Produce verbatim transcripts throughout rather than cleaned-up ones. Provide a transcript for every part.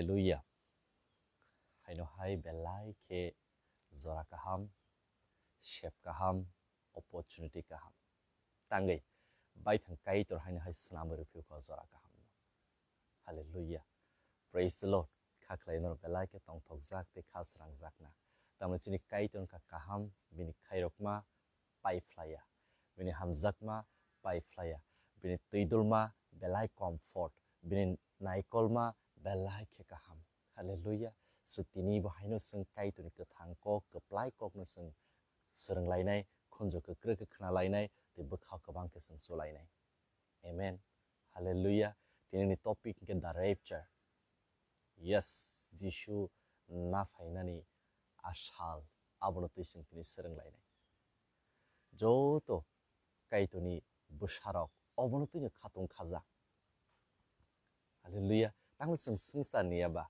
Hallelujah. Haino hai belai khe jora kaham, sep kaham, opportunity kaham. Tangwi baithang Kaitor haino hai swnamwi rwphikha jora kaham. Hallelujah. Praise the Lord. Kha khlai norok belai khe tongthokjak tei kha srangjakna. Tamni chini Kaitor wngkha kaham, bini khairokma pai phlaiya, bini hamjakma pai phlaiya, bini twidulma belai comfort, bini naikolma belai khe kaham. Hallelujah. So tini bo haino chwng Kaitorni kwthang kok, kwplai kokno chwng swrwnglainai, khunju kwkrwi khe khnalainai, tei bwkhao kwbang khe chwng chulainai. Amen. Hallelujah. Tinini topic hwnkhe the rapture. Yes, Jisu naphainani a sal, abono twi chwng tini swrwnglainai. Joto Kaitorni bwsarok obono twino khatung khaja. Hallelujah. Tamo chwng swngcharni eba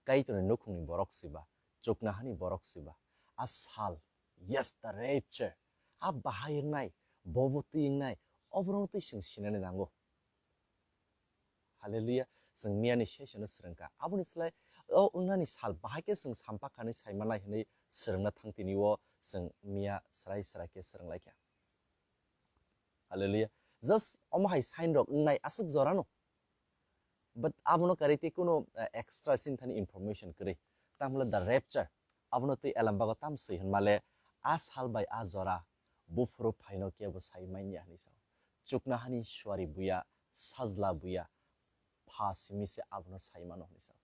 Kaitorni nukhungni borok siba, chuknahani borok siba. A sal, yes, the rapture. A bahai wngnai, bobo twi wngnai, oborok twi chwng sinani nango. Hallelujah. Chwng miyani session-o swrwngkha. Aboni slai o wngnani sal bahai khe chwng sampakha hinwi saimanai hinwi swrwngna thang tini o chwng miya srai srai khe swrwnglaikha. Hallelujah. Just omo hai sign rok wngnai aswk jorano. But abono karwi tei kuno, eh, extra sini thani information kwrwi. Tamle the rapture. Abono tei Elambago tam swi hwnmale a sal bai a jora buphuru phaino kebo sai manya hinwi sao. Chuknahani suari buya, sajla buya, pha simi se abono sai mano hinwi sao.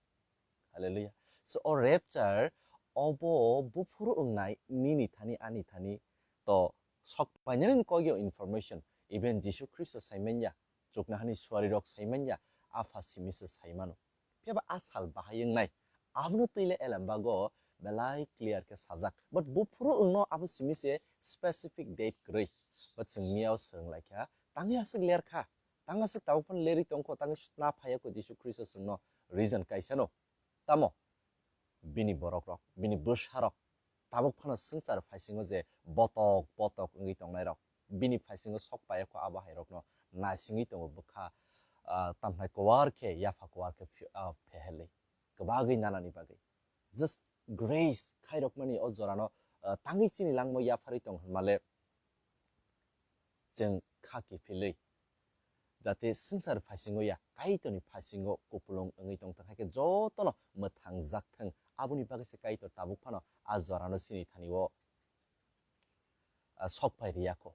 Hallelujah. So o rapture obo buphuru wngnai nini thani ani thani to sok painani kogyo information. Even Jisu Khristo sai manya, chuknahani suari rok sai manya, a pha simi se sai mano. Phiya ba a sal bahai wngnai. Abono twi le Elambago belai clear khe sajak. But buphuru wngno abo simi se specific date kwrwi. But chwng miyao swrwnglaikha, tangwi aswk ler kha. Tang aswk tabuk phano lerwi tongkho, tangwi sna phaiya kho Jisu Khristo chwngno reason kaisano. Tamo? Bini borok rok, bini bwsa rok tabuk phano swngchar phaisingo je botok botok wngwi tongnai rok, bini phaisingo sok paiya kho abo hai rokno naisingwi tongo bwkha, ah, tamhnai kuwar khe, yapha kuwar khe phi-, ah, phehelwi kwbagwi nanani bagwi. Just grace khairokmani o jorano, ah, tangwi chini langmo yapharwi tong hwnmale chwng kha kiphilwi, jate swngchar phaisingo ya, Kaitorni phaisingo kupulung wngwi tongthang, hai khe jotono mwthangjak thang. Aboni bagwi se Kaitor tabuk phano a jorano chini thani o, ah, sok phai riya kho.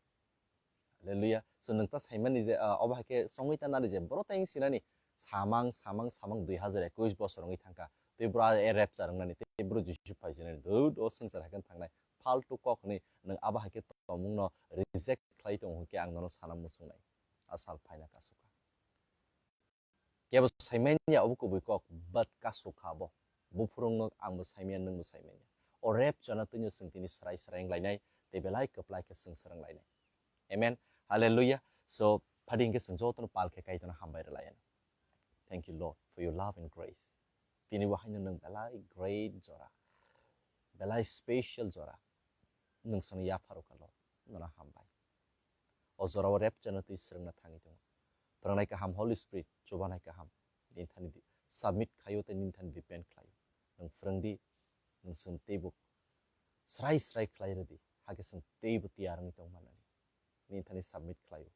Hallelujah. So nwng ta saimani je, ah, obo hai khe songwi ta nari je, boro ta wng sinani samang, samang, samang dui hazar ekush bosor wngwi thangkha. Tei bro a rapture wngnani, tei bro Jisu phai sinani, dud o swngchar hai khe thangnai. Faltu kok hwnwi nwng abo hai khe tongmungno reject khlai tongo hwn khe ang nono sana muchungnai. A sal phaina kasukha. Kebo saimanya obo kubui kok, but kasukha bo. Buphurungno angbo saimanya, nwngbo saimanya. O rapture no twino chwng tini srai srai wnglainai, tei belai kwplai khe chwng swrwnglainai. Amen. Hallelujah. So, phadi hinkhe chwng jotono pal khe Kaitorno hambai rwlaianw. Thank you, Lord, for your love and grace. Tini bo haino nwng belai great jora, belai special jora. Nwng sono yapharokha, Lord. Nono hambai. O jorao rapture no twi swrwngna thangwi tongo. Phwrwngnai kaham, Holy Spirit, chubanai kaham. Nini thani di-, submit khlaio tei nini thani depend khlaio. Nwng phwrwng di, nwng chwng teibo srai srai khlai rwdi, hakhe chwng teibo tiyar wngwi tong mannani. Nini thani submit khlaio,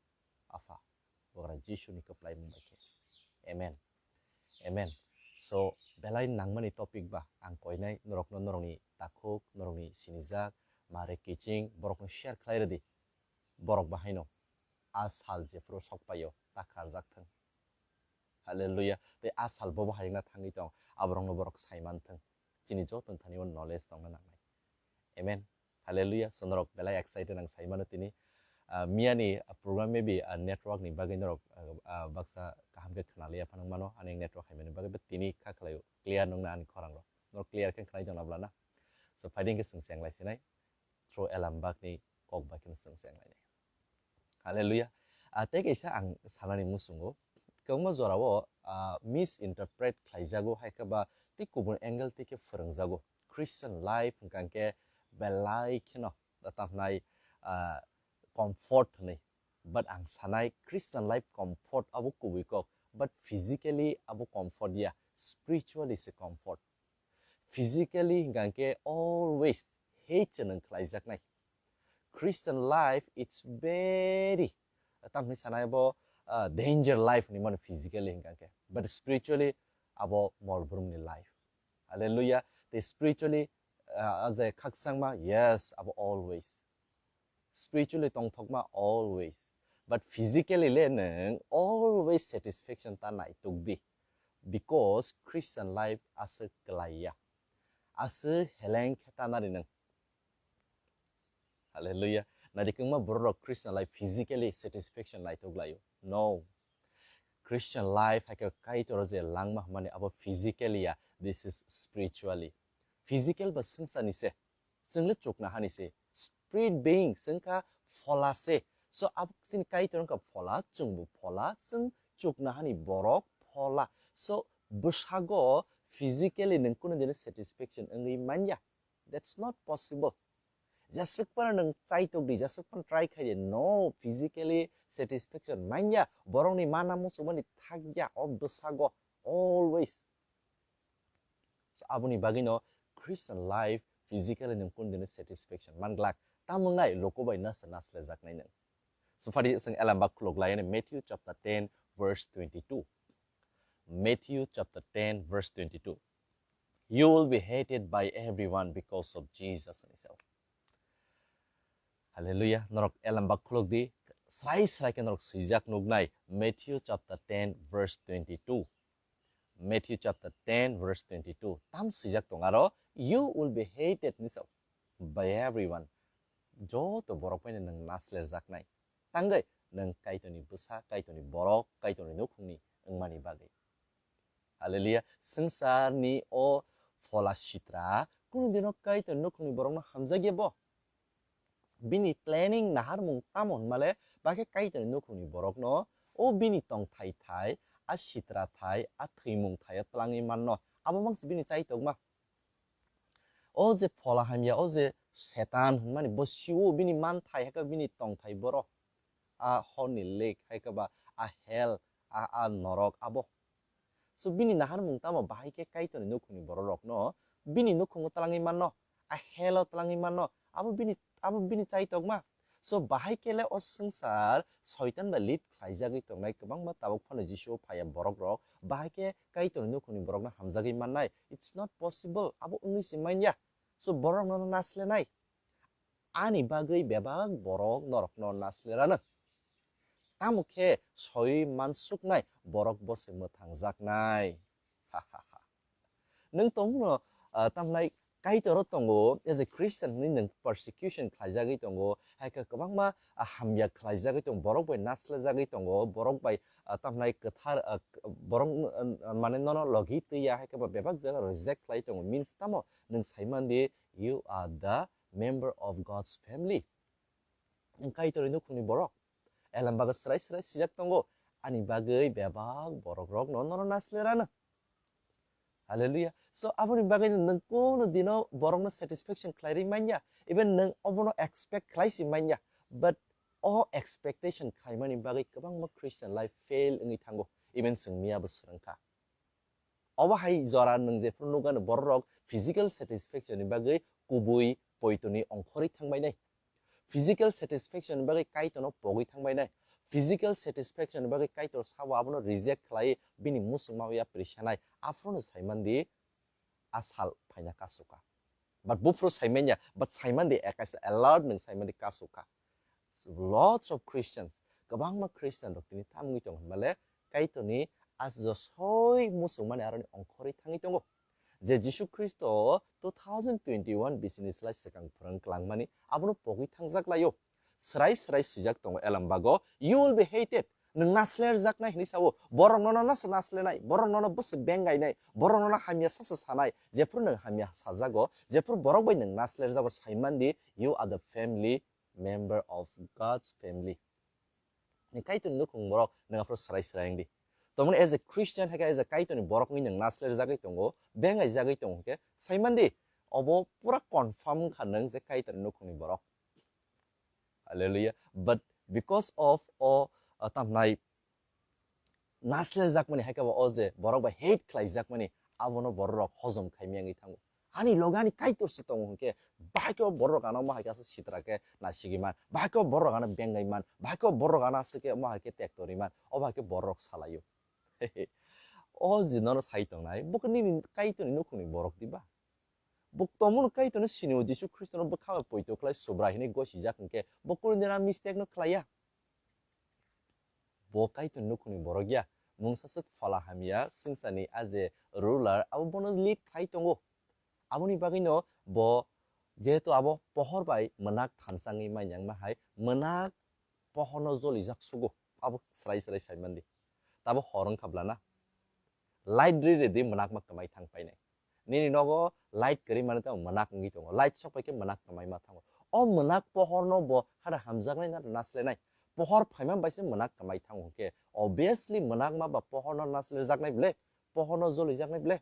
Apha, Bubagra Jisuni kwplai mung bai khe. Amen. Amen. So, belai nangmani topic ba ang koinai norokno, norokni takhuk, norokni sinijak, mare kiching, borokno share khlai rwdi. Borok bahaino a sal jephuru sok paio, ta kharjak thung. Hallelujah. Tei a sal bo bahai wngna thangwi tong, aborokno borok sai man thung. Chini joto thani o knowledge tongna nangnai. Amen. Hallelujah. So norok belai excited ang sai mano tini. Ah, miyani, ah, program maybe, ah, network ni bagwi norok, ah, ah, baksa kaham khe khna liya phano mano, ani network hai mani bagwi, but tini kha khlaio clear nungna ani khorang rok. Norok clear khe khnai tong na bla na. So phaidi khe chwng cheng lai sinai. Through Elam bakni kok bai kheno chwng cheng lainai. Hallelujah. Ah, tei kaisa ang sanani muchungo, kwbangma jorao, ah, misinterpret khlaijago, hai khe ba tei kubun angle tei khe phwrwngjago. Christian life hwnkha khe belai kheno, tamo hwnai, ah, comfort hwnwi. But ang sanai Christian life comfort abo kubui kok, but physically abo comfort ya. spiritually se comfort. Physically hingkha khe always hate se nwng khlaijaknai. Christian life, it's very, tamni sanai bo, uh, danger life ni mano physically hingkha khe. But spiritually abo mol brumni life. Hallelujah. Tei spiritually, uh, aje khakchangma, yes, abo always. Spiritually tongthokma always. But physically le nwng always satisfaction ta naituk di. Because Christian life aswk kwlaiya. Aswk heleng khe ta nari nwng. Hallelujah. Nadi kwbangma borok rok Christian life physically satisfaction naituk laio. No. Christian life hai khe Kaitor je langma hwnmani abo physically ya, this is spiritually. Physical ba swngcharni se, chwng le chukna hani se. Spirit being, chwng kha phola se. So abo chini Kaitor wngkha phola, chwngbo phola, chwng chukna hani borok phola. So bwsago physically nwng kunu dino satisfaction wngwi manya. That's not possible. Jeswk phano nwng chaitok di, jeswk phano try khai di, no, physically satisfaction manya, borokni mana muchungmani thakya o bwsago always. So, aboni bagwino Christian life physically nwng kunu dino satisfaction man glak, tamo wngnai loko bai nasa naslajaknai nwng. So, phadi chwng elamba khulok lai ani Matthew chapter ten verse twenty-two. Matthew chapter ten verse twenty-two. You will be hated by everyone because of Jesus hwnwi sao. Hallelujah. Norok elamba khulok di, srai srai khe norok swijak nuknai Matthew chapter ten verse twenty-two. Matthew chapter ten verse twenty-two. Tam swijak tong aro, "You will be hated," hwnwi sao, "by everyone." Joto borok bai nwng naslerjaknai. Tangwi nwng Kaitorni bwsa, Kaitorni borok, Kaitorni nukhungni wngmani bagwi. Hallelujah. Swngcharni o phola sitra kunu dino Kaitorni nukhungni borokno hamjakya bo. Bini planning naharmung tamo hwnmale, bakhe Kaitorni nukhungni borokno o bini tongthai thai, a sitra thai, a thwimung thai o twlangwi manno. Abo mangsi bini chaitokma. O je phola hamya, o je Setan hwnmani bo siwo bini manthai hai khe bini tongthai borok. A horni lake hai khe ba a hell, a, a norok abo. So bini naharmung tamo bahai khe Kaitorni nukhungni bororokno bini nukhungo twlangwi manno, a hell o twlangwi manno, abo bini, abo bini chaitokma. So bahai khe le o swngchar Soitan bai lead khlaijagwi tongnai kwbangma tabuk phano Jisu phaiya borok rok, bahai khe Kaitorni nukhungni borokno hamjagwi mannai? It's not possible, abo wngwi se manya. So borok nono naslenai. Ani bagwi bebak borok norokno naslerano. Tamo khe soi mansuknai borok bo se mwthangjaknai. Ha, ha, ha. Nwng tongno, ah, tamnai Kaitoro tongo, as a Christian hwnwi nwng persecution khlaijagwi tongo, hai khe kwbangma, ah, hamya khlaijagwi tongo, borok bai naslejagwi tongo, borok bai, ah, tamnai kwthar, ah, k-, borok, ah, mane nono logi twiya, hai khe ba bebak jaga reject khlai tongo. Means tamo nwng saimandi, you are the member of God's family. Nwng Kaitorni nukhungni borok. Elam bagwi srai srai sijak tongo, ani bagwi bebak borok rokno nono naslerano. Hallelujah. So, aboni bagwi nwng kono dino borokno satisfaction khlai rwi manya. Even nwng obono expect khlai si manya. But o expectation khlaimani bagwi kwbangma Christian life fail wngwi thango. Even chwng miya bo swrwngkha. Obo hai jora nwng jephru nukgano borok rok physical satisfaction ni bagwi kubui poitoni ongkhorwi thangbainai. Physical satisfaction ni bagwi Kaitorno pogwi thangbainai. Physical satisfaction ni bagwi Kaitor sabo abono reject khlai bini muchungma ya prisanai. Aphuru no saimandi a sal phaina kasukha. But buphuru saimanya, but saimandi ekaisa alert nwng saimandi kasukha. So, lots of Christians, kwbangma Christian rok tini tamungwi tongo hwnmale, Kaitorni a josoi muchungmani aroni ongkhorwi thangwi tongo. Je Jisu Khristo two thousand twenty-one bisini slai swkang phrwng klangmani, abono pogwi thangjak laio. Srai srai swijak tongo Elam bago, "You will be hated." Nwng naslerjaknai hwnwi sao, borok nono nas-, naslenai, borok nono bwswk bengainai, borok nono hamya sasa sanai, jephru nwng hamya sajago, jephru borok bai nwng naslerjago, saimandi, you are the family member of God's family. Ni Kaitorni nukhung borok nwng aphuru srai srai wngdi. Tomoni as a Christian hai khe as a Kaitorni borok wngwi nwng naslerjagwi tongo, bengaijagwi tongo hwnkhe, saimandi, obo pura confirm wngkha nwng je Kaitorni nukhungni borok. Hallelujah. But because of o, uh, tamnai naslerjakmani, hai khe bo o je borok bai hate khlaijakmani, abono borok rok hojom khaimya wngwi thango. Ani loge ani Kaitor se tongo hwnkhe, bahai khe o borok rok ano omo hai khe aswk sitra khe nasigwi man, bahai khe o borok rok ano bengai man, bahai khe o borok rok ano aswk khe omo hai khe tekto rwi man, obo hai khe borok rok salaio. O je nono sai tongnai, bo khe nini Kaitorni nukhungni borok diba? Bo tongmani Kaitorno sinio, Jisu Khristono bwkha bai poito khlai Subrai hwnwi gosijak hwnkhe, bo kunu dina mistake no khlaiya. Bo Kaitorni nukhungni borok ya, mungsa swk phola hamya swngcharni a je ruler, abo bono lead khlai tongo. Aboni bagwino bo jehetu abo pohor bai mwnak thansangwi manyangma hai, mwnak pohorno jolijak sugo, abo srai srai saimandi. Tabo hor wngkha bwlana, light ri redi, mwnak ma kwmai thang painai. Nini nogo light kwrwi mani tamo mwnak wngwi tongo, light sok pai khe mwnak kwmai ma thango. O mwnak pohorno bo hada hamjaknai na naslenai? Pohor phaima bai se mwnak kwmai thango hwnkhe, obviously mwnak ma ba pohorno naslejaknai ble, pohorno jolijaknai ble.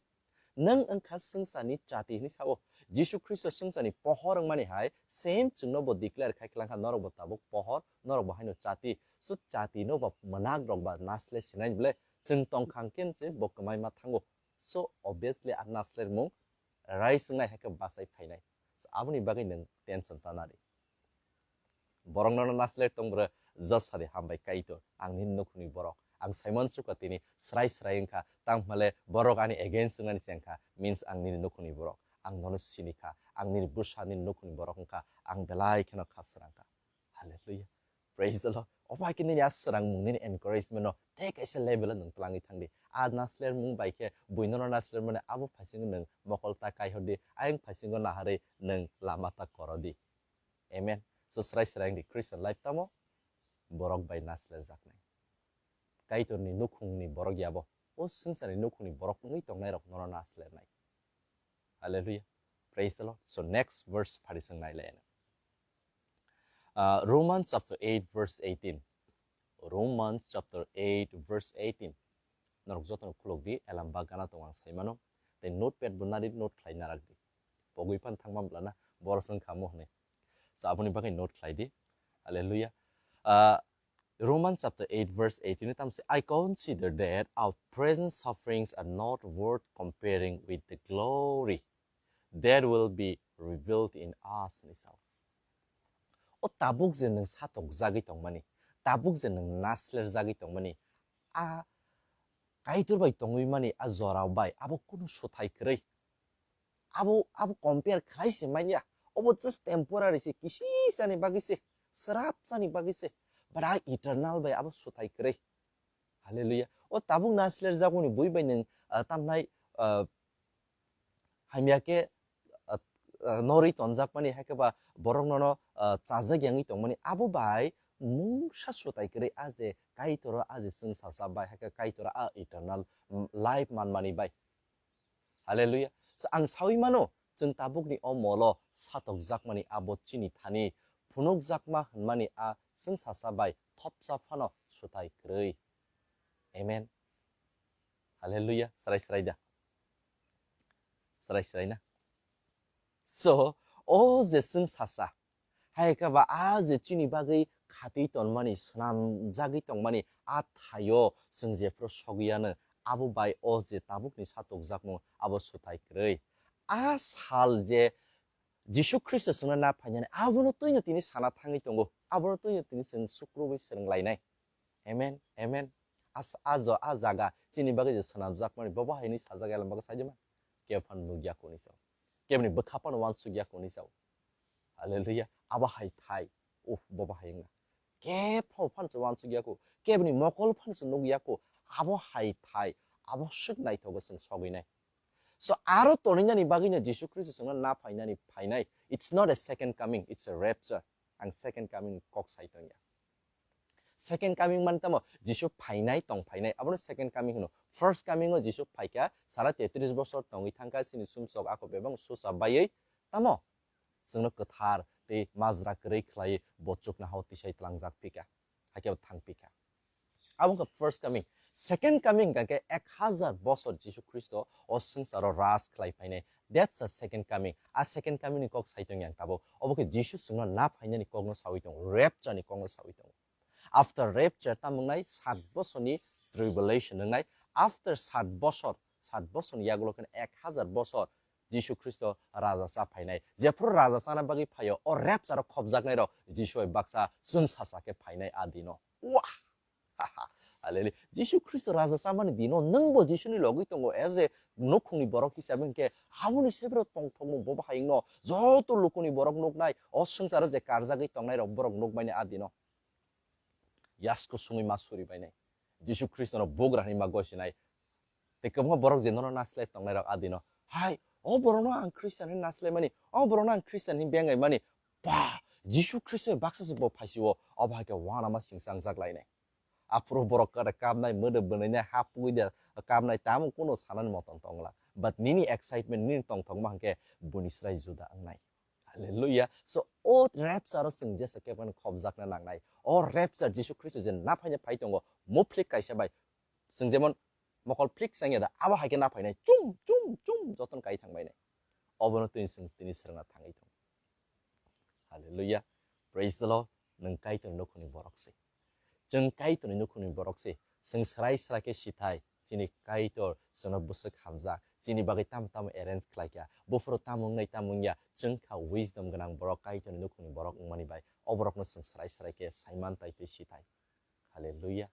Nwng wngkha swngcharni chati hwnwi sao. Jisu Khristo swngcharni pohor wngmani hai same chwngno bo declare khai khlangkha, norok bo tabuk pohor, norok bo haino chati. So chati no ba mwnak rok ba nasle sinai ble, chwng tongkha hwnkhe se bo kwmai ma thango. So obviously a naslermung rai swngnai hai khe bachai phainai. So aboni bagwi nwng tension ta nari. Borok nono nasler tong bwrwi, jasadi hambai Kaitor, ang nini nukhungni borok. Ang Simon Suka tini srai srai wngkha, tang hwnle borok ani against wngnani se wngkha, means ang nini nukhungni borok. Ang nono sini kha, ang nini bwsa, nini nukhungni borok wngkha, ang belai kheno kha srangkha. Hallelujah. Praise the Lord. Obo hai khe nini a srangmung, nini encouragement no tei kaisa level o nwng twlangwi thangdi. A naslermung bai khe buino no naslermani abo phaisingo nwng mokol ta kaihordi, ayang phaisingo naharwi nwng lama ta korodi. Amen. So srai srai wngdi Christian life tamo borok bai naslerjaknai. Kaitorni nukhungni borok yabo, o swngcharni nukhungni borok wngwi tongnairok nono naslernai. Hallelujah. Praise the Lord. So next verse phari chwng nai lai. Uh, Romans chapter eight verse eighteen. Romans chapter eight verse eighteen. Norok jotono khulok di, elam ba gana tong ang sai mano. Tei notepad bo nari, note khlai narak di. Pogwi phan thangma bwlana, borok chwng kha mo hwnwi. So aboni bagwi note khlai di. Hallelujah. Uh, Romans chapter eight verse eighteen tam se, "I consider that our present sufferings are not worth comparing with the glory that will be revealed in us," hwnwi sao. O tabuk je nwng satokjagwi tongmani, tabuk je nwng naslerjagwi tongmani, a Kaitor bai tongwi mani a jorao bai abo kunu swthai kwrwi. Abo, abo compare khlai se manya. Obo just temporary se, kisi sani bagwi se, srap sani bagwi se. But a eternal bai abo swthai kwrwi. Hallelujah. O tabuk naslerjagmani bui bai nwng, ah, tamnai, ah, hamya khe, ah, ah, norwi tonjakmani, hai khe ba borok nono, ah, chajak yangwi tongmani. Abo bai mungsa swthai kwrwi a je Kaitor o, a je chwng sacha bai, hai khe Kaitor o a eternal, mm, life manmani bai. Hallelujah. So, ang sawi mano, chwng tabukni o molo satokjakmani abo chini thani phunukjakma hwnmani a chwng sacha bai thopsa phano swthai kwrwi. Amen. Hallelujah. Srai srai da? Srai srai na? So, o je chwng sacha, hai khe ba a je chini bagwi khatwi tonmani, swnamjagwi tongmani, a thaio chwng jephru sogwi ano, abo bai o je tabukni satokjakmung abo swthai kwrwi. A sal je Jisu Khristo chwngno na phainani, abono twino tini sana thangwi tongo, abono twino tini chwng sukrubwi swrwng lainai. Amen, amen. As-, a jo-, a jaga chini bagwi je swnamjakmani, bobo haini sajak elam bagwi saijama. Kebo phano nukya kuni sao. Keboni bwkha phano uansukya kuni sao. Hallelujah. Abo hai thai. Uf, bobo hai wngna. Kebo phano se uansukya ku. Keboni mokol phano se nukya ku. Abo hai thai. Abo swk naithogo chwng sogwi nai. So, aro toninani bagwino Jisu Khristo chwngno na phainani phainai. It's not a second coming, it's a rapture. Ang second coming kok sai tongya. Second coming man tamo Jisu phainai, tong phainai. Abono second coming hwno. First coming o Jisu phaikha, sara tetris bosor tongwi thangkha, chini sumsok ako bebang susa baiwi tamo chwngno kwthar tei majra kwrwi khlaiwi bo chuknohao tisai tlangjak phika. Hakhe bo thang phika. Abo wngkha first coming. Second coming hwnkha khe ek hazar bosor Jisu Khristo o swngcharo raj khlai phainai. That's the second coming. A second coming ni kok sai tong yang tabuk. Obo khe Jisu chwngno na phainani kokno sawi tongo, rapture ni kokno sawi tongo. After rapture, tamo wngnai sat bosorni tribulation wngnai. After sat bosor, sat bosorni yagulo khe ek hazar bosor Jisu Khristo raja cha phainai. Jephuru raja chana bagwi phaio, o rapture o khopjaknairok Jisu bai baksa chwng sacha khe phainai a dino. Wah! Hallelujah. Jisu Khristo raja chamani dino nwngbo Jisuni logwi tongo, as a nukhungni borok hisabe hwnkhe aboni sebro tongthokmung bo bahai wngno joto lukuni borok nuknai, o swngcharo je karjagwi tongnairok borok nukmani a dino. Yasko sungwi ma suri bainai. Jisu Khristono bugra hinwi ma gosinai. Tei kwbangma borok je nono naslai tongnairok a dino. Hai, o borokno ang Christian hinwi naslaimani, o borokno ang Christian hinwi bengaimani. Ba, Jisu Khristo baksa se bo phaisio, obo hai khe uanama singsa wngjak lainai. Aphuru borok kada kapnai, mwdwk bwnainai, ha pugwi da kapnai, tamo kuno sanani motom tongla. But nini excitement, nini tongthokma hwnkhe buini srai juda wngnai. Hallelujah. So, o rapture o chwng jesa khe phano khopjakna nangnai. O rapture Jisu Khristo je naphaina phai tongo, muphlik kaisa bai. Chwng jemon mokol phlik changya da, abo hai khe naphainai, chum, chum, chum, jotono kai thangbainai. Obono twi chwng tini swrwngna thangwi tongo. Hallelujah. Praise the Lord. Nwng Kaitorni nukhungni borok se. Chwng Kaitorni nukhungni borok se. Chwng srai srai khe sithai. Chini Kaitor chwngno bwswk hamjak. Chini bagwi tamo tamo arrange khlai kha. Buphuru tamo wngnai tamo wngya. Chwng kha wisdom gwnang borok, Kaitorni nukhungni borok wngmani bai. O borokno chwng srai srai khe saiman tai tei sithai. Hallelujah.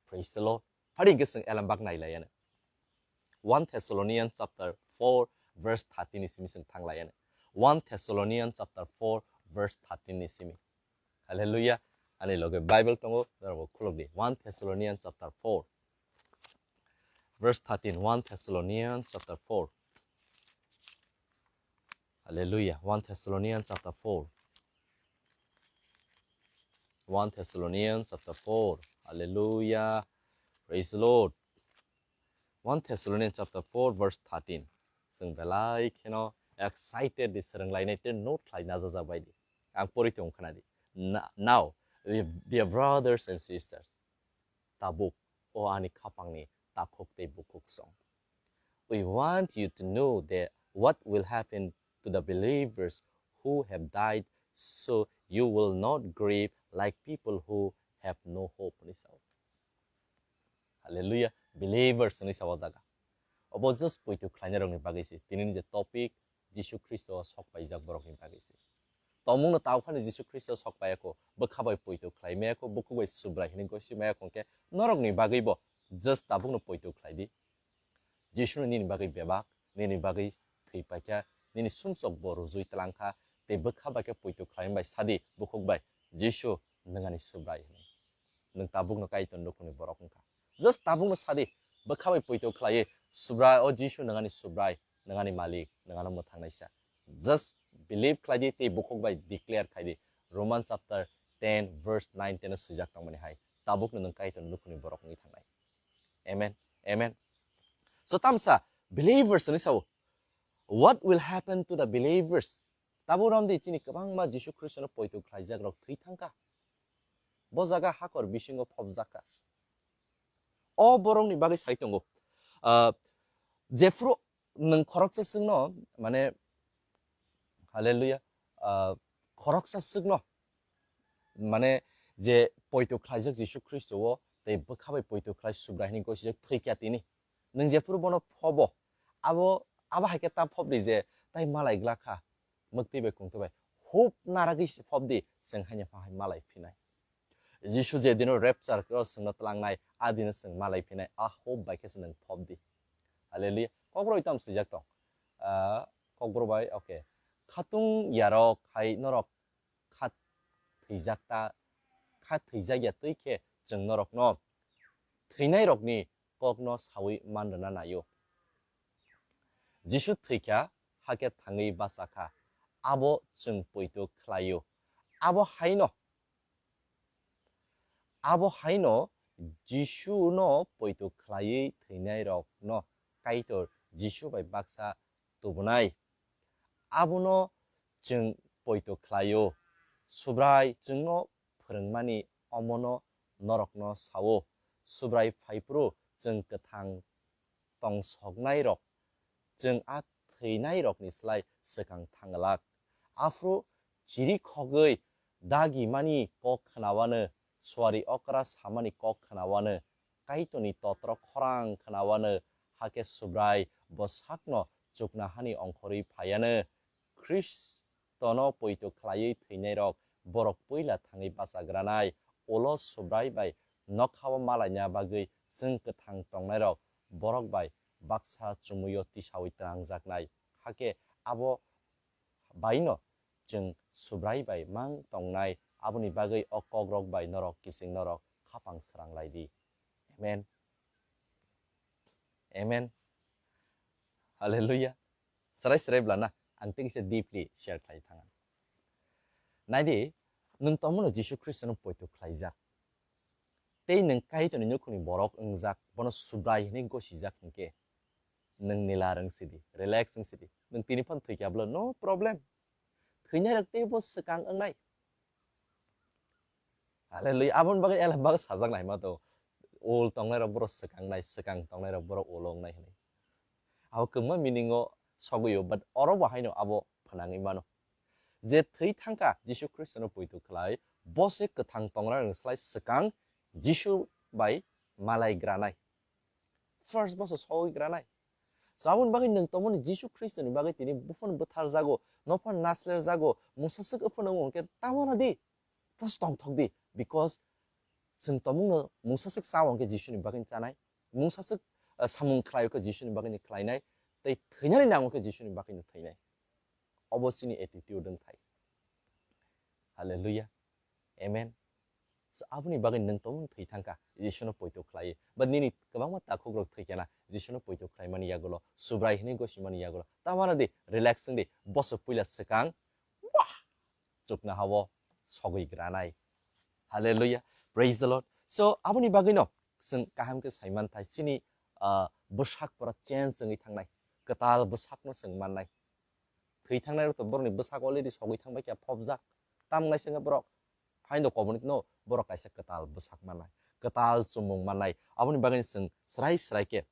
Praise the Lord. Phari hwnkhe chwng elembak nailaiyano. One Thessalonians chapter four verse thirteen ni simi chwng thanglaiyano. One Thessalonians chapter four verse thirteen ni simi. Hallelujah. Ani loge Bible tongo, norokbo khulok di. One Thessalonians chapter four verse thirteen. One Thessalonians chapter four. Hallelujah. One Thessalonians chapter four. One Thessalonians chapter four. Hallelujah. Praise the Lord. One Thessalonians chapter four verse thirteen. Chwng belai kheno excited di swrwnglainai tei note khlai najajak bai di. Ang pori tong khna di. Na-, now, dear brothers and sisters, tabuk, o ani khapangni takhuk tei bukhuk song. We want you to know that what will happen to the believers who have died, so you will not grieve like people who have no hope, hwnwi sao. Hallelujah. Believers hwnwi sao o jaga. Obo just poito khlainairokni bagwi se. Tinini je topic, Jisu Khristo sok paijak borokni bagwi se. Tongmungno tao phano Jisu Khristo sok paiyakho, bwkha bai poito khlai mayakho, bukhuk bai Subrai hwnwi gosi mayakho, hwnkhe norokni bagwibo just tabukno poito khlai di. Jisuno nini bagwi bebak, nini bagwi thwi paikha, nini sumsok bo rujui tlangkha, tei bwkha bai khe poito khlai bai sadi, bukhuk bai, "Jisu, nwng ani Subrai," hwnwi. Nwng tabukno Kaitor nukhungni borok wngkha. Just tabukno sadi, bwkha bai poito khlaiwi, "Subrai, o Jisu, nwng ani Subrai, nwng ani Malik, nwng ano mwthangnaisa." Just believe khlai di tei bukhuk bai declare khai di. Roman chapter ten verse nine ten o swijak tongmani hai, tabukno nwng Kaitor nukhungni borok wngwi thangnai. Amen. Amen. So tamsa believers hwnwi sao. What will happen to the believers? Tabuk romdi chini kwbangma Jisu Khristono poito khlaijak rok thwi thangkha. Bo jaga hakor bisingo phobjakha. O borokni bagwi sai tongo. Ah, jephuru nwng khoroksa swkno, mane, hallelujah, ah, khoroksa swkno, mane, je poito khlaijak Jisu Khristo o, tei bwkha bai poito khlai Subrai hwnwi gosijak thwi kha tini. Nwng jephuru bono phobo, abo, abo hai khe ta phobdi je tai malai glak kha, mwktwi bai kungtwi bai. Hope naragwi se phobdi, chwng haino pha hai malai phinai. Jisu je dino rapture o chwngno tlangnai, a dino chwng malai phinai, a hope bai khe se nwng phobdi. Hallelujah. Kokborok tamo swijak tong. Ah, kokborok bai, okay. Khatung yarok hai norok kha thwijak ta, kha thwijak ya twi khe chwng norokno thwinairokni kokno sawi man rwna naio. Jisu thwikha, hakhe thangwi bachakha, abo chwng poito khlaio. Abo haino, abo haino Jisuno poito khlaiwi thwinairokno Kaitor Jisu bai baksa tubunai. Abono chwng poito khlaio. Subrai chwngno phwrwngmani omono norokno sao. Subrai phaiphuru chwng kwthang tongsoknairok, chwng a thwinairokni slai swkang thanglak. Aphuru chirikhogwi dagimani kok khnawano, suari okra samani kok khnawano, Kaitorni totro khorang khnawanw, hakhe Subrai bo sakno chuknahani ongkhorwi phaiyanw. Khristono poito khlaiwi thwinairok borok puila thangwi bachagranai, ulo Subrai bai nokhao malaina bagwi chwng kwthang tongnairok borok bai baksa chumuio tisaui twrangjaknai. Hakhe abo baino chwng Subrai bai mang tongnai, aboni bagwi o kokrok bai norok kiching norok khapang srang lai di. Amen. Amen. Hallelujah. Srai srai bla na, ang tei kisa deeply share khlai thang. Naidi, nwng tongmano Jisu Khristono poito khlaijak. Tei nwng Kaitorni nukhungni borok wngjak, bono Subrai hwnwi gosijak hwnkhe, nwng nila rwng sidi, relax wng sidi. Nwng tini phano thwikha bwle, no problem. Thwinairok teibo swkang wngnai. Hallelujah. Aboni bagwi elembak sajak naima to. Ol tongnairok borok swkang nai, swkang tongnairok borok ol wngnai hwnwi. Abo kwbangma meaning o sogwi o, but oro bo haino abo phnangwi mano. Je thwi thangkha Jisu Khristono poito khlai, bo se kwthang tongnai rwng slai swkang Jisu bai malai granai. First bo se sogwi granai. So aboni bagwi nwng tongmani Jisu Khristoni bagwi tini buphano bwtharjago, nophano naslerjago, mungsaswk phano wngo hwnkhe tamo na di, tas tongthok di, because chwng tongmungno mungsaswk cha hwnkhe Jisuni bagwi chanai, mungsaswk, ah, samung khlai hwnkhe Jisuni bagwi khlainai, tei thwinani nango khe Jisuni bagwi thwinai. Obo chini attitude wngthai. Hallelujah. Amen. So, aboni bagwi nwng tongmung thwi thangkha, Jisuno poito khlai. But nini kwbangma takhukrok thwi khena, Jisuno poito khlaimani yagulo, Subrai hwnwi gosimani yagulo. Tamana di, relax wng di, boso puila swkang, wah! Chukna hao sogwi granai. Hallelujah. Praise the Lord. So, aboni bagwino chwng kaham khe saimanthai, chini, ah, bwsak pura change wngwi thangnai. Kwtal bwsakno chwng mannai. Thwi thangnai rok to borokni bwsak already sogwi thangbai khe phobjak. Tamnai sengkhe borok haino koboni no borok kaisa kwtal bwsak mannai, kwtal chumung mannai. Aboni bagwi chwng srai srai khe,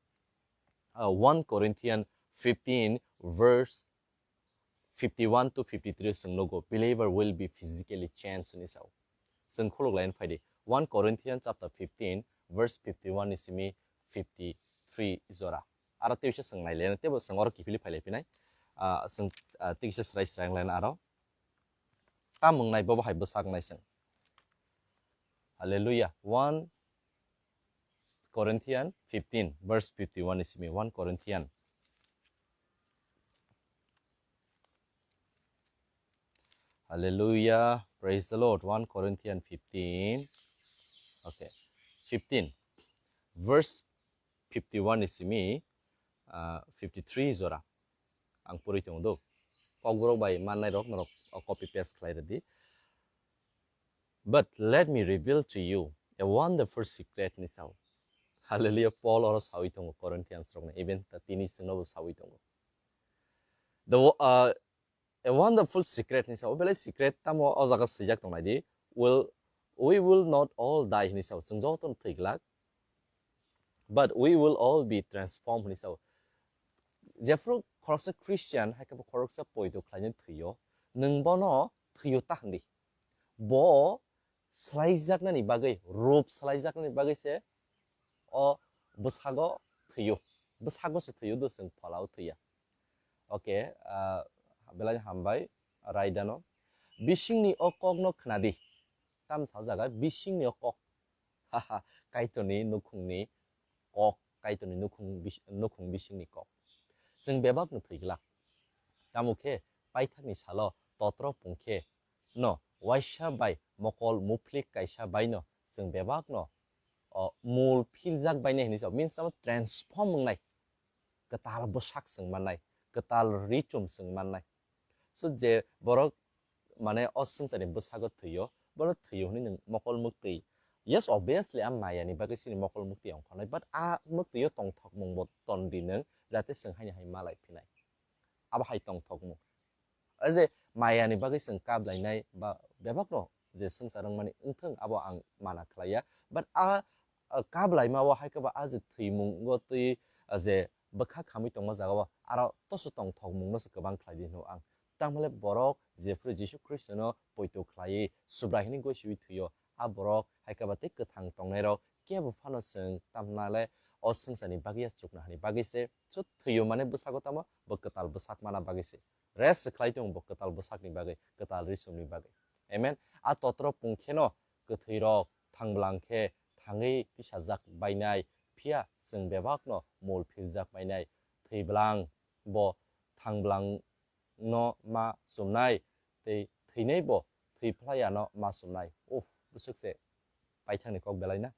ah, one Corinthian fifteen verse fifty-one to fifty-three chwng nugo, "Believer will be physically changed," hinwi sao. Chwng khuluk laina phai di. One Corinthians chapter fifteen, verse fifty-one ni simi fifty-three jora. Aro tei se chwng nai laina, teibo chwng oro kiphilwi phai lai phinai. Ah, chwng, ah, tei se srai srai wng laina aro. Tam wng nai bobo hai bwsak nai chwng. Hallelujah. One Corinthian fifteen, verse fifty-one ni simi, one Corinthian. Hallelujah. Praise the Lord. One Corinthian fifteen. Okay. Fifteen. Verse fifty-one ni simi, ah, fifty-three jora. Ang puri tongo do. Kokborok bai mannai rok norok, o, copy paste khlai rwdi. "But let me reveal to you a wonderful secret," hinwi sao. Hallelujah, Paul oro sawi tongo Corinthians rokno, even ta tini chwngno bo sawi tongo. The wo-, uh, "A wonderful secret," hinwi sao. Belai secret tamo o jaga swijak tong nai di. "Will, we will not all die," hinwi sao. Chwng joto no thwi glak. "But we will all be transformed," hinwi sao. Jephru khoroksa Christian, hai khe bo khoroksa poito khlaina thwio, nwng bono thwio ta hwn di. Bo swlaijaknani bagwi, rup swlaijaknani bagwi se o bwsago thwio. Bwsago se thwio, do chwng pholao thwiya. Okay, ah, belai hambai, raidano. Bisingni o kokno khna di. Tam sa jaga, bisingni o kok. Haha, Kaitorni nukhungni kok, Kaitorni nukhung bis-, nukhung bisingni kok. Chwng bebakno thwi glak. Tamo khe paithakni salo totro pung khe no waisa bai mokol muphlik kaisa baino chwng bebakno, o, mul philjak bainai hinwi sao. Means tamo transform wngnai. Kwtal bwsak chwng mannai, kwtal richum chwng mannai. So je borok mane o swngcharni bwsago thwio, bono thwio hwnwi nwng mokol mwktwi. Yes, obviously, a mayani bagwi chini mokol mwktwi ongkhornai, but a mwktwio tongthokmung bo ton di nwng, jate chwng haino hai malai phinai. Abo hai tongthokmung. O je mayani bagwi chwng kap lainai ba bebakno je swngchar wngmani wngthwng abo ang mana khlaiya. But a, a kap laima o hai khe ba a je thwimungo twi, a je bwkha khamwi tongma jaga o aro toso tongthokmung no se kwbang khlai di hino ang. Tamhole borok jephru Jisu Khristo no poito khlaiwi Subrai hwnwi gosiwi thwio, a borok hai khe ba tei kwthang tongnai rok kebo phano chwng tamnale o swngcharni bagwi ya chukna hani bagwi se. So thwiyo mane bwsago tamo bo kwtal bwsak mana bagwi se. Rest khlai tongo bo kwtal bwsakni bagwi, kwtal risumni bagwi. Amen. A totro pung kheno kwthwirok thang bwlang khe thangwi tisajak bainai, phiya chwng bebakno mul philjak bainai. Thwi bwlang bo thang bwlang no ma chumnai, tei thwinai bo thwi phlai ya no ma chumnai. Uff, bwswk se paithakni kok belai na.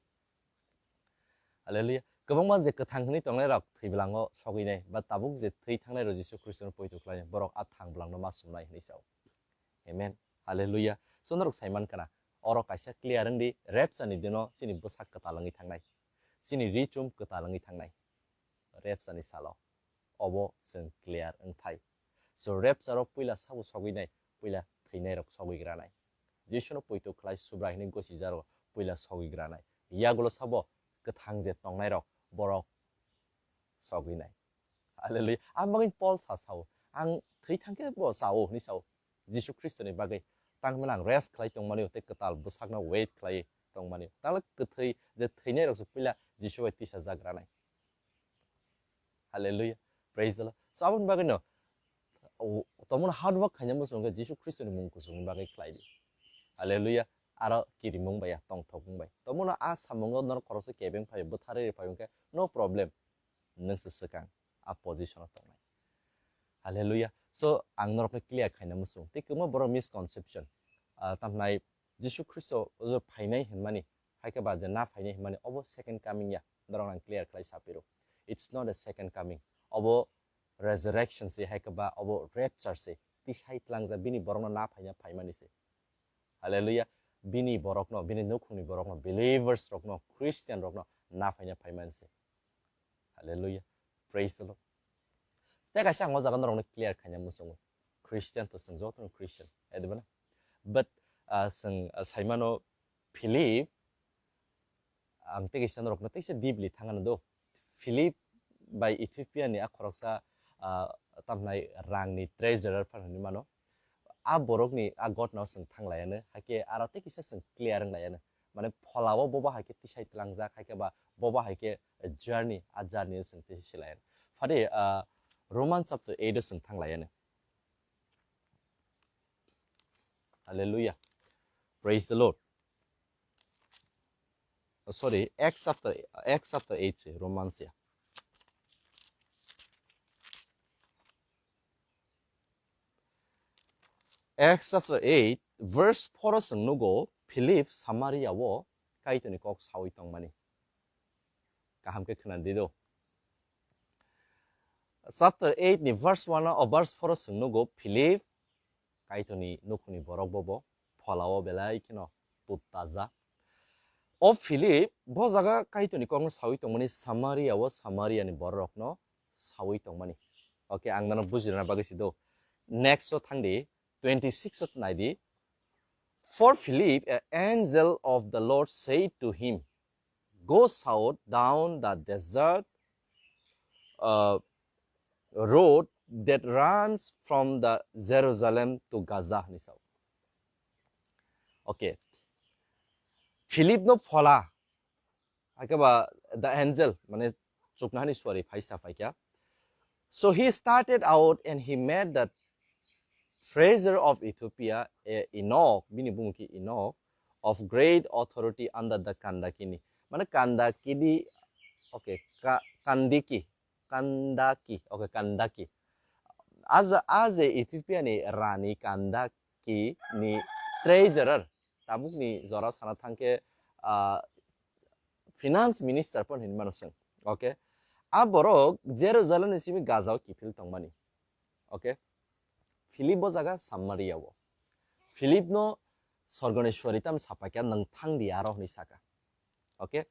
Hallelujah. Kwbangma je kwthang hwnwi tongnai rok thwi bwlango sogwi nai, ba tabuk je thwi thangnai rok Jisu Khristo no poito khlai nai, borok a thang bwlang no ma chumnai hwnwi sao. Amen. Hallelujah. So norok sai man kana, oro kaisa clear wng di, rapture ni dino chini bwsak kwtal wngwi thangnai, chini ri chum kwtal wngwi thangnai, rapture ni salo. Obo chwng clear wngthai. So rapture o puila sabo sogwi nai, puila thwinai rok sogwi granai. Jisu no poito khlai Subrai hwnwi gosijarok puila sogwi granai. Yagulo sabo kwthang je tongnai rok borok sogwi nai. Hallelujah. Ang bagwi Paul sa sao, ang thwi thangkhe bo sao hwnwi sao. Jisu Khristo ni bagwi tang hwnmani ang rest khlai tongmani tei kwtal bwsakno wait khlai tongmani. Tangla kwthwi je thwinai rok se puila Jisu bai tisa jak ranai. Hallelujah. Praise the Lord. So aboni bagwi no, o, tomono hard work khaina muchung khe Jisu Khristo ni mung kuchung ni bagwi khlai di. Hallelujah. Aro kirimung bai ya, tongthokmung bai. Tomono a samungo nor khoroksa kebeng phai, bwtharwi phai khe no problem. Nung se swkang a position o tongnai. Hallelujah. So ang norok no clear khaina muchung. Tei kwbangma borok misconception. Ah, tamhnai Jisu Khristo o phainai hwnmani, hai khe ba je na phainai hwnmani, obo second coming ya, norok ang clear khlai sapiro. It's not a second coming. Obo resurrection se, hai khe ba obo rapture se. Tisai tlangjak bini borokno na phaina phaimani se. Hallelujah. Bini borokno, bini nukhungni borokno, believers rokno, Christian rokno na phaina phaimani se. Hallelujah. Praise the Lord. Tei kaisa ang o jaga norokno clear khaina muchungo. Christian to chwng jotono Christian. Edibana. But, ah, chwng, ah, saimano Philip, ang tei kaisa norokno teisa deeply thangano do. Philip bai Ethiopia ni a khoroksa, ah, tamhnai rangni treasurer phan hwnwi mano. A borokni a gotnao chwng thanglayano, hakhe aro tei kisa chwng clear wnglayano. Mane pholao bobo hai khe tisai tlangjak, hai khe ba bobo hai khe journey, a journey o chwng tei silayano. Phadi, ah, Roman chapter eight o chwng thanglayano. Hallelujah. Praise the Lord. Oh, sorry, Acts chapter, Acts chapter eight se, Romans ya. Acts chapter eight, verse four o chwng nugo, Philip Samaria o Kaitorni kok sawi tongmani. Kaham khe khwnadi do. Chapter eight ni verse one o, verse four o chwng nugo, Philip Kaitorni nukhungni borok bobo pholao belai kheno tut taja. O Philip bo jaga Kaitorni kokno sawi tongmani, Samaria o Samaria ni bororokno sawi tongmani. Okay, ang nano bujirana bagwi si do. Next o thangdi, twenty six o naidi. For Philip, an angel of the Lord said to him, "Go south down the desert, uh, road that runs from the Jerusalem to Gaza," hwnwi sao. Okay. Philip no phola, hakhe ba the angel, mane chuknahani suari phaisa phaikha. So he started out and he met the treasurer of Ethiopia, a Eunuch, bini bumung khe Eunuch, of great authority under the Kandakini. Mane Kandakini, okay, Ka-, Kandiki, Kandaki, okay, Kandaki. Aja, aje Ethiopia ni rani Kandaki ni treasurer, tabuk ni jora sana thangkhe, ah, finance minister pon hinmano chwng. Okay. A borok Jerusalem ni simi Gaza o kiphil tongmani. Okay. Philip bo jaga Samaria o. Philip no sorgoni suari tam sapaikha, "Nwng thang di aro," hwnwi saka. Okay.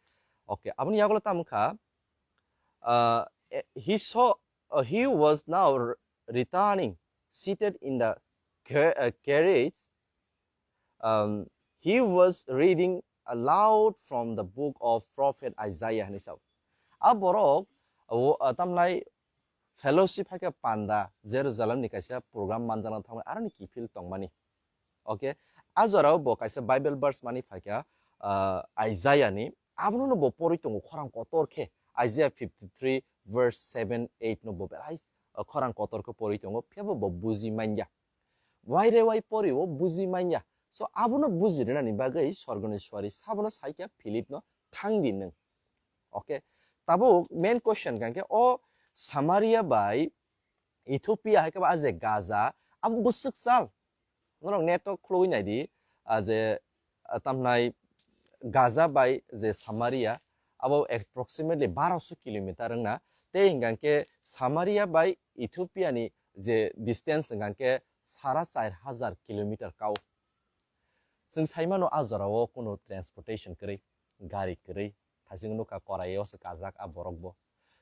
Okay. Aboni yagulo tam wngkha, uh, eh, he saw, uh, he was now r-, returning, seated in the car-, uh, carriage. Um, he was reading aloud from the book of prophet Isaiah hwnwi sao. A borok, o, uh, tamnai fellowship hai khe panda Jerusalem ni kaisa program manjakna thangmani, aroni kiphil tongmani. Okay, a jorao bo kaisa Bible verse mani phaikha, uh, Isaiah ni Abono no bo porwi tongo khorang kotor khe, Isaiah fifty-three verse seven, eight no bo belai, uh, khorang kotor khe porwi tongo, phiyaba bo buji manya. Wai re wai pori o buji manya. So abono buji rwnani bagwi sorgoni suari sabono saikha Philip no, "Thang di nwng." Okay. Tabuk main question kangkhe o Samaria bai Ethiopia hai khe ba a je Gaza, abo bwswk sal. Norok net o khulugwi nai di, a je, a, tamnai Gaza bai je Samaria, abo approximately barosho kilometer wngna. Tei hingkha khe Samaria bai Ethiopia ni je distance hingkha khe sara char hajar kilometer kao. Chwng sai mano a jora o kunu transportation kwrwi, gari kwrwi, thasing nukha korai o se kajak a borok bo.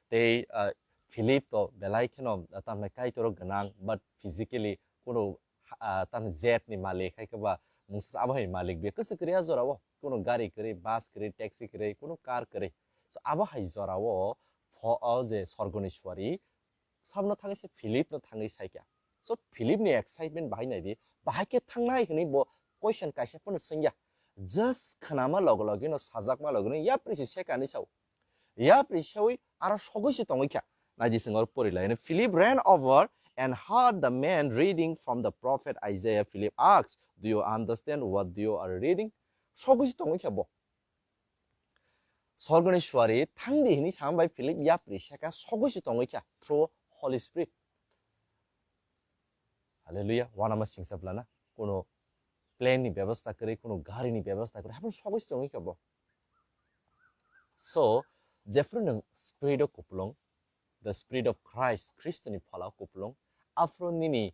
Tei, ah, Philip to belai kheno, ah, tamni Kaitor o gwnang, but physically kunu, ah, tamni jet ni malik hai khe ba mungsa abo hai malik be kwchwk kwrwi a jora o, kunu gari kwrwi, bus kwrwi, taxi kwrwi, kunu car kwrwi. So abo hai jora o pho-, o je sorgoni suari, sabno thangwi se Philip no thangwi saikha. So Philip ni excitement bahai nai di, bahai khe thangnai hwnwi bo question kaisa phano swngya. Just khnama logo logi no, sajakma logi no yapri se sekha hinwi sao. Yapri sawi aro sogwi se tongwi kha. Nai di, swngo pori lai no. Philip ran over and heard the man reading from the prophet Isaiah. Philip asked, "Do you understand what you are reading?" Sogwi se tongwi kha bo. Sorgoni suari thangdi hini sam bai Philip yapri seka sogwi se tongwi kha through Holy Spirit. Hallelujah. Wanama singsa blana kuno plane ni bebasta kwrwi, kuno gari ni bebasta kwrwi, haphano sogwi se tongwi kha bo. So, jephru nwng Spirit o kupulung, the Spirit of Christ, Khristo ni phala o kupulung, aphuru nini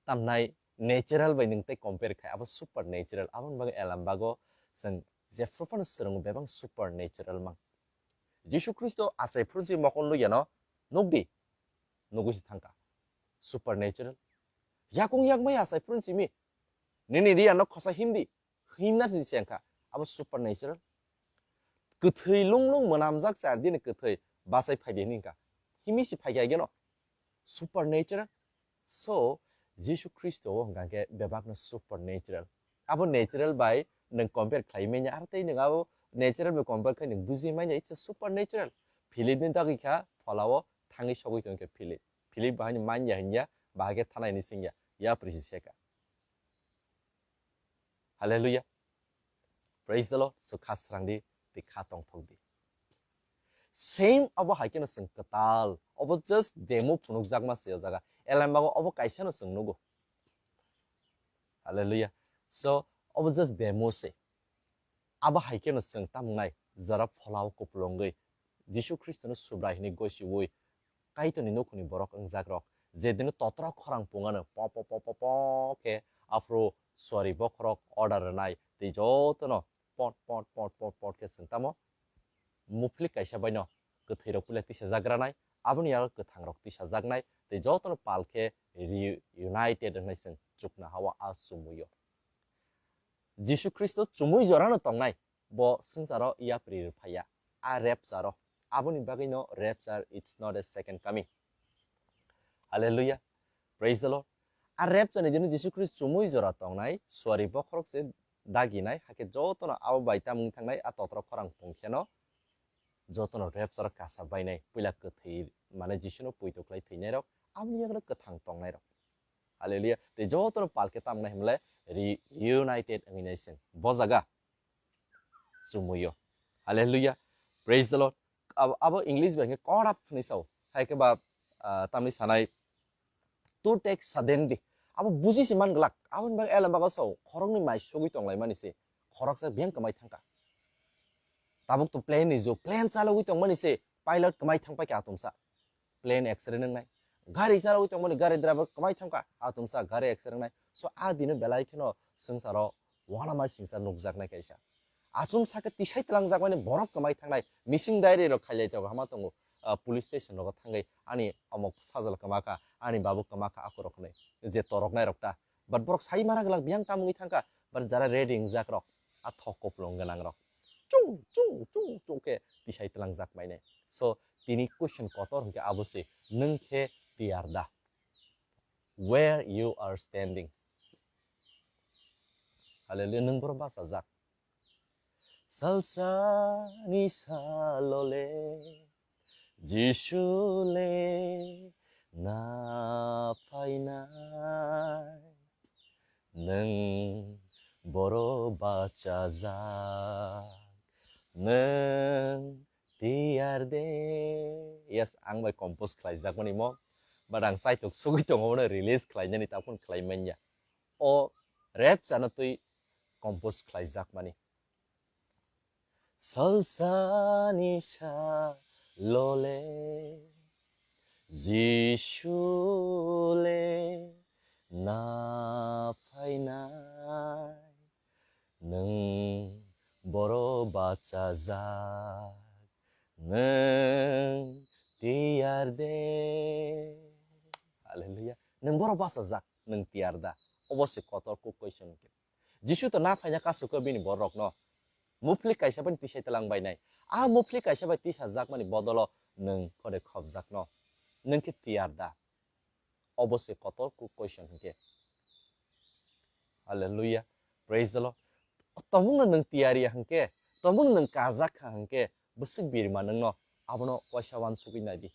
tamnai natural bai nwng tei compare khai, abo supernatural. Aboni bagwi Elam bago chwng jephru phano swrwngo bebak supernatural mang. Jisu Khristo achai phuru si mokol nukya no nukdi, nugwi si thangkha. Supernatural. Yakung yakmai achai phuru simi. Nini riya no khosa himdi. Himna si chengkha. Abo supernatural. Kwthwi lung lung mwnamjak char dini kwthwi bachai phaidi hini hingkha. Himi si phaikha geno. Supernatural. So, Jisu Khristo o hingkha khe bebak no supernatural. Abo natural bai nwng compare khlai manya, aro tei nwng abo natural bai compare khai nwng buji manya, it's a supernatural. Philip ni dagwi kha phola o thangwi sogwi tongkha Philip. Philip bahai ni manya hinya, bahai khe thanai ni singya, yapri si seka. Hallelujah. Praise the Lord. So kha srang di, tei kha tongthok di. Same abo hai kheno chwng kwtal. Obo just demo phunukjakma se o jaga. Elam bago obo kaisa no chwng nugo. Hallelujah. So obo just demo se. Abo hai kheno chwng tamnai jora phola o kupulungwi Jisu Khristo no Subrai hwnwi gosiwi Kaitorni nukhungni borok wngjakrok, je dino totrok khorang pungano po po po po po khe aphuru suari bokhorok order rwnai tei jotono pot pot pot pot pot khe chwng tamo muphlik kaisa baino kwthwirok puila tisajak ranai, aboni yago kwthangrok tisajaknai tei jotono pal khe reunited wngnai chwng chukna hao a chumuio. Jisu Khristo chumui jorano tongnai, bo swngcharo yapri rwphaiya, a rapture o. Aboni bagwino rapture, it's not a second coming. Hallelujah. Praise the Lord. A rapture ni dino Jisu Khristo chumui jora tongnai, suari bokhorok se daginai, hakhe jotono abo bai tamung thangnai, a totrok khorang pung kheno jotono rapture kasa bainai, puila kwthwi mane Jisuno poito khlai thwinairok, aboni yago kwthang tongnairok. Hallelujah. Tei jotono palke tamnai himle re-, reunited wngwi nai chwng. Bo jaga chumuio. Hallelujah. Praise the Lord. Abo, abo English bai khe caught up hwnwi sao. Hai khe ba, ah, tamni sanai to take suddenly. Abo buji se man glak. Aboni bagwi Elam bago sao. Khoroknwi mai sogwi tonglaimani se. Khoroksa biyang kwmai thangkha. Tabuk to plane ni jug, plane chalogwi tongmani se pilot kwmai thang paikha atumsa. Plane accident wngnai. Gari chalogwi tongmani gari driver kwmai thangkha atumsa, gari accident wngnai. So a dino belai kheno swngcharo uanama singsa nukjaknai kaisa. Achumsa khe tisai twlangjakmani borok kwmai thangnai. Missing diary rok khailai tongo, hama tongo. Ah, police station rogo thangwi ani omok sajla kwmakha, ani babu kwmakha akhorok hwnwi je toroknai rok ta. But borok sai mara glak biyang tamungwi thangkha, but jara ready wngjak rok, a thok kupulung gwnang rok. Chung, chung, chung, chung khe tisai twlangjak mainai. So, tini question kotor hwnkhe abo se, nwng khe tiyar da? Where you are standing? Hallelujah, nwng boro bachajak. Salsani salole Jisu le na phainai. Nwng boro bachajak, nwng tiyar de. Yes, ang bai compose khlaijakmani mo, but ang saitok sugwi tongo, bono release khlainani takhun khlai manya. O rap chana twi compose khlaijakmani. Salsani salole Jisu le na phainai. Nwng boro bachajak, nwng tiyar de. Hallelujah. Nwng boro bachajak, nwng tiyar da? Obo se kotor kuk question khe. Jisu to na phaina kasukha bini borokno. Muphli kaisa bai tisai tlang bainai. A muphli kaisa bai tisajakmani bodolo nwng kore khopjakno. Nwng khe tiyar da? Obo se kotor kuk question hinkhe. Hallelujah. Praise the Lord. Tongmungno nwng tiyar ya hinkhe, tongmungno nwng karjak kha hinkhe, bwswk birma nwngno abono waisa wansugwi naidi.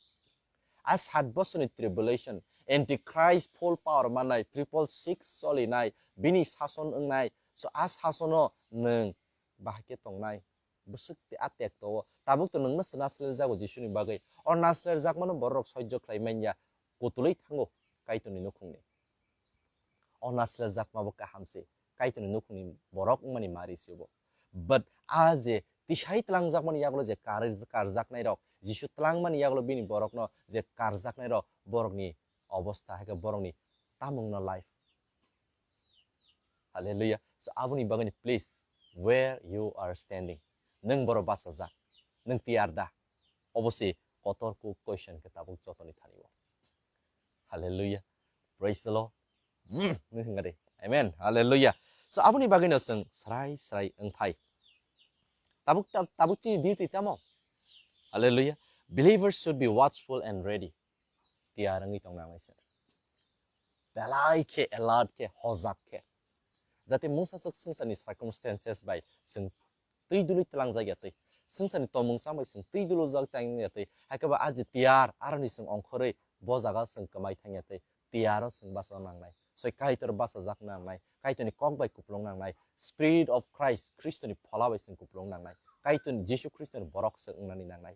A sat bosorni tribulation, Antichrist full power manai, triple six solinai, bini sason wngnai, so a sasono nwng bahai khe tongnai. Bwswk te a tekto o. Tabuk to nwngno se nasler jago Jisuni bagwi. O nasler jakmano borok sojjo khlai manya, kutulwi thango Kaitorni nukhungni. O nasler jakma bo kaham se. Kaitorni nukhungni borok wngmani mari se bo. But a je tisai tlangjakmani yagulo je kar-, karjaknai rok, Jisu tlangmani yagulo bini borokno je karjaknai rok, borokni obostha, hai khe borokni tamungno life. Hallelujah. So, aboni bagwino please, where you are standing, nwng boro bachajak, nwng tiyar da? Obo se kotor kuk question khe tabuk jotoni thani o. Hallelujah. Praise the Lord. Mm, nwng hwnga de. Amen. Hallelujah. So, aboni bagwino chwng srai srai wngthai. Tabuk, tab-, tabuk chini duty tamo? Hallelujah. Believers should be watchful and ready. Tiyar wngwi tong nangnai se. Belai khe alert khe, hojak khe. Jate mungsa swk swngcharni circumstances bai chwng twi dului tlangjak ya twi. Swngcharni tongmung chang bai chwng twi dulujak tang ya twi. Hai khe ba a je tiyar, aroni chwng ongkhorwi bo jaga chwng kwmai thang ya twi. Tiyaro chwng bacha nangnai. Soi Kaitor bachajak nangnai. Kaitorni kok bai kupulung nangnai. Spirit of Christ, Khristoni phola bai chwng kupulung nangnai. Kaitorni Jisu Khristoni borok chwng wngnani nangnai.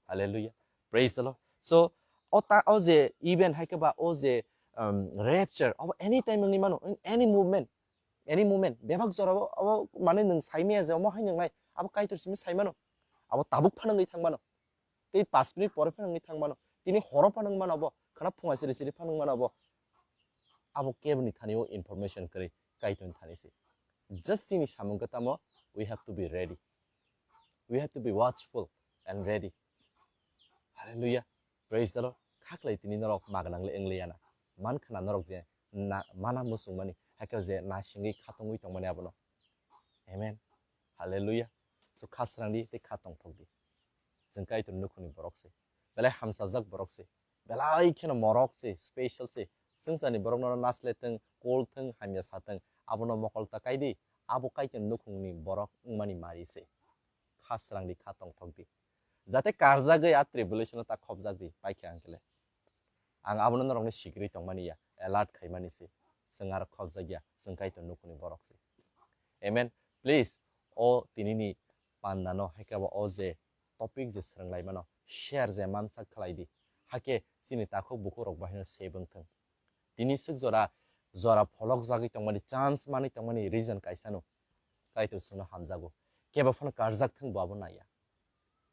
Hallelujah. Praise the Lord. So, o ta, o je event hai khe ba o je, um, rapture, abo anytime wngwi mano, in any movement, any moment, bebak jora o, abo mane nwng sai maya je omo hai nwngnai, abo Kaitor simi sai mano, abo tabuk phano wngwi thang mano, tei pash minute pore phano wngwi thang mano, tini horo phano wng mano abo, khana phunga siri siri phano wng mano abo, abo keboni thani o information kwrwi Kaitorni thani se. Just chini samung khe tamo, we have to be ready. We have to be watchful and ready. Hallelujah. Praise the Lord. Khaklai tini norok magnang le wngli yana. Man khna norok je na, mana musung mani, hakhe je na singwi khatungwi tongmani abono. Amen. Hallelujah. So kha srang di tei kha tongthok di. Chwng Kaitor nukhungni borok se. Belai hamsajak borok se. Belai kheno morok se, special se. Swngcharni borok no nasle thung, kol thung, hamya sa thung. Abono mokol ta kai di. Abo Kaitor nukhungni borok wngmani mari se. Kha srang di, kha tongthok di. Jate karjagwi a tribulation o ta khopjak di, paikha ang khe le. Ang abono norokni sikiri tongmani ya, alert khaimani se. Chwng aro khopjak ya, chwng Kaitor nukhungni borok se. Amen. Please, o tinini pandano, hai khe bo o je topic je swrwnglaimano, share je mansak khlai di. Hakhe chini takhuk bukhuk rok bahino save wng thung. Tini swk jora, jora pholok jagwi tongmani, chance manwi tongmani reason kaisa no. Kaitor chwngno hamjago. Kebo phano karjak thung bo abo naiya.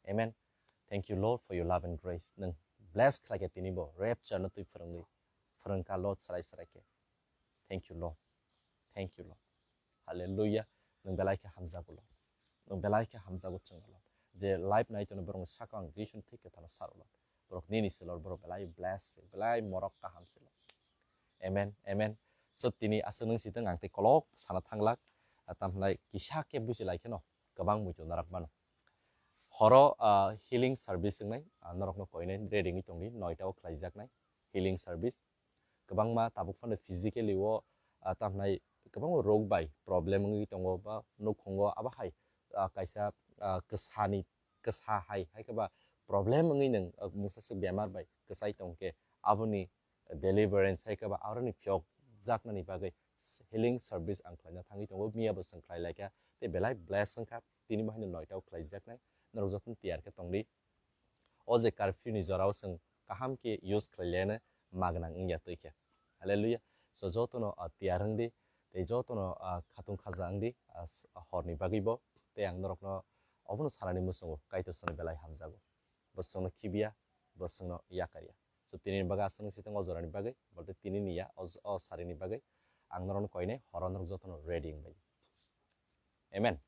Amen. Thank you, Lord, for your love and grace. Nwng bless khlai khe tini bo rapture no twi phwrwngwi, phwrwngkha, Lord, srai srai khe. Thank you, Lord. Thank you, Lord. Hallelujah. Nwng belai khe hamjago, Lord. Nwng belai khe hamjago chwng, Lord. Je live nai tono borokni sakao ang Jisu ni thik khe thano saro, Lord. Borok nini se, Lord, borok belai bless se, belai morok kaham se, Lord. Amen, amen. So tini aswk nwng sitwng ang tei kolok sana thanglak, ah, tamhinai kisa khe buji lai kheno kwbang muitu narak mano. Horo, ah, healing service wngnai, ah, norokno koinai ready wngwi tongdi, noita o khlaijaknai healing service. Kwbangma tabuk phano physically o, ah, tamhinai kwbangma rok bai problem wngwi tongo ba nukhungo abo hai ah, kaisa, ah, kwsani, kwsa hai, hai khe ba problem wngwi nwng, ah, mungsa swk bemar bai kwchai tong khe, aboni deliverance hai khe ba aroni phiyok jaknani bagwi healing service ang khlaina thangwi tongo, miya bo chwng khlai lai kha, tei belai bless wng kha, tini bo haino noita o khlai jaknai, norok jotono tiyar khe tong di. O je curfew ni jora o chwng kaham khe use khlai lene magnang wngya twi khe. Hallelujah. So jotono, ah, tiyar wng di, tei jotono, ah, khatung khaja wng di, ah, s-, horni bagwi bo, tei ang norokno obono sanani muchungo Kaitor sani belai hamjago. Bo chwngno khibiya, bo chwngno yakarya. So tini ni bagwi aswk si tongo o jorani bagwi, bolte tini ni ya, o, o sari ni bagwi ang norokno koinai horo norok jotono ready wng bai. Amen.